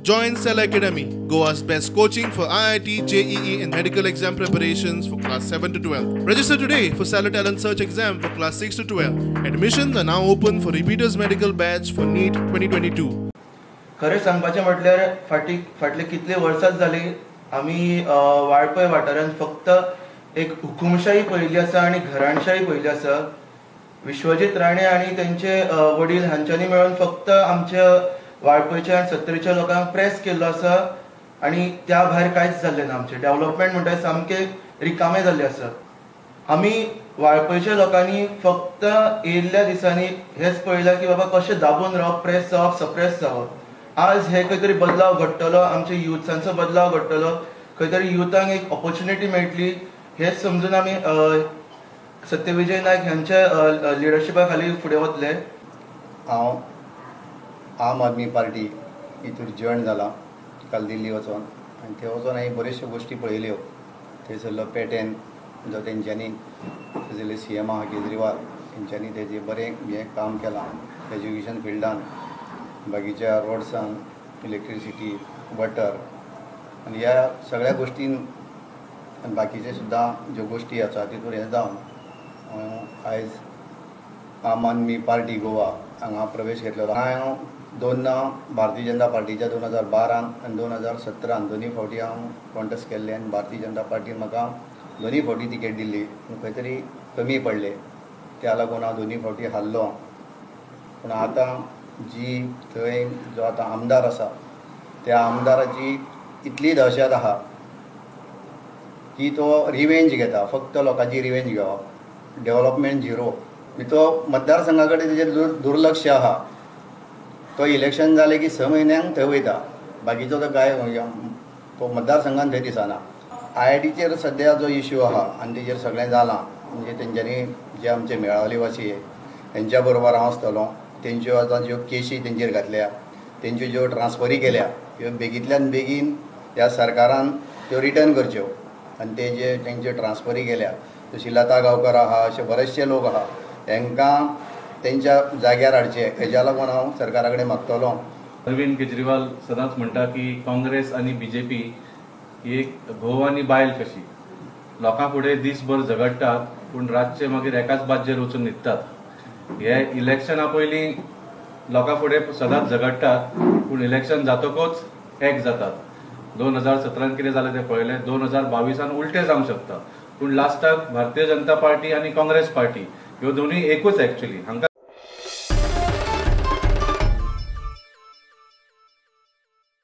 Join Cell Academy, Goa's best coaching for IIT, JEE and medical exam preparations for class 7 to 12. Register today for Cellar Talent Search exam for class 6 to 12. Admissions are now open for repeaters medical batch for NEET 2022. खरें सांगपाचें म्हटल्यार फाटले कितले वर्सां जाली आमी वाळपय वाठारांत फक्त एक हुकुमशाही पळयल्ली आसा आनी घराणशाही पळयल्ली आसा. विश्वजीत राणे आनी तेंचे वडील हांच्यांनी मेळून फक्त आमच्या वाळपयच्या आनी सत्तरीच्या लोकांक प्रेस केल्लो आसा आनी त्या भायर कांयच जाल्लें ना. आमचें डेव्हलपमेंट म्हणटा सामकें रिकामें जाल्लें आसा. आमी वाळपयच्या लोकांनी फक्त येयल्ल्या दिसांनी हेंच पळयलां की बाबा कशें दाबून रावप, प्रेस जावप, सप्रेस जावप. आज हे खंय तरी बदलाव घडटलो, आमच्या युथांचो बदलाव घडटलो, खंय तरी युथांक एक ऑपॉर्च्युनिटी मेळटली हेच समजून आमी सत्यविजय नायक ह्यांच्या लिडरशिपा खाली फुडें वतले. हांव आम आदमी पार्टी हितूर जॉयन जाला काल दिल्ली वचोन आनी थंय वचोन हांवें बऱ्योचश्यो गोश्टी पळयल्यो. थंयसरलो पॅटर्न जो तेंच्यांनी थंयसरले सी एम आहा केजरीवाल तेंच्यांनी तेजें बरें हें काम केलां एज्युकेशन फिल्डान, बाकीच्या रोड्सान, इलेक्ट्रिसिटी, वॉटर आनी ह्या सगळ्या गोश्टीन आनी बाकीचे सुद्दां ज्यो गोश्टी आसा तितूर हें जावन आयज आम आदमी पार्टी गोवा हांगा प्रवेश घेतलेलो. हांव दोनदा भारतीय जनता पार्टीच्या 2012 आनी 2017 दोनूय फावटी हांव कॉन्टेस्ट केल्ले आनी भारतीय जनता पार्टीन म्हाका दोनूय फावटी तिकेट दिल्ली, पूण खंय तरी कमी पडले, त्या लागून हांव दोनूय फावटी हारलो. पूण आतां जी थंय जो आतां आमदार आसा त्या आमदाराची इतली दहशत आहा की तो रिवेंज घेता, फक्त लोकांची रिवेंज घेवप, डेव्हलपमेंट झिरो. तो मतदारसंघा कडेन तेजेर दुर्लक्ष आहा. तो इलेक्शन जालें की 6 म्हयन्यांक थंय वयता, बाकीचो तो काय तो मतदारसंघान थंय दिसना. आयआयटीचेर सद्या जो इश्यू आहा आनी तेजेर सगळें जालां, म्हणजे तेंच्यांनी जे आमचे मेळावलीवासी तेंच्या बरोबर हांव आसतलो, तेंच्यो आतां ज्यो केशी तेंचेर घातल्या, तेंच्यो ज्यो ट्रान्सफरी केल्या त्यो बेगींतल्यान बेगीन ह्या सरकारान त्यो रिटर्न करच्यो आनी ते जे तेंच्यो ट्रान्सफरी केल्या जशी लता गांवकर आहा, अशे बरेचशे लोक आहा तांकां तेंच्या जाग्यार हाडचे, हेज्या लागून हांव सरकारा कडेन मागतलो. अरविंद केजरीवाल सदांच म्हणटा की काँग्रेस आनी बीजेपी ही एक घोव आनी बायल कशी, लोकां फुडें दीसभर झगडटात पूण रातचे मागीर एकाच बाज्जेर वचून न्हिदतात. हे इलेक्शना पयलीं लोकां फुडें सदांच झगडटात पूण इलेक्शन जातकूच एक जातात. 2017 कितें जालें तें पळयलें, 2022 उलटें जावंक शकता, पूण लास्टाक भारतीय जनता पार्टी आनी काँग्रेस पार्टी ह्यो दोनूय एकूच एक्चुअली हांकां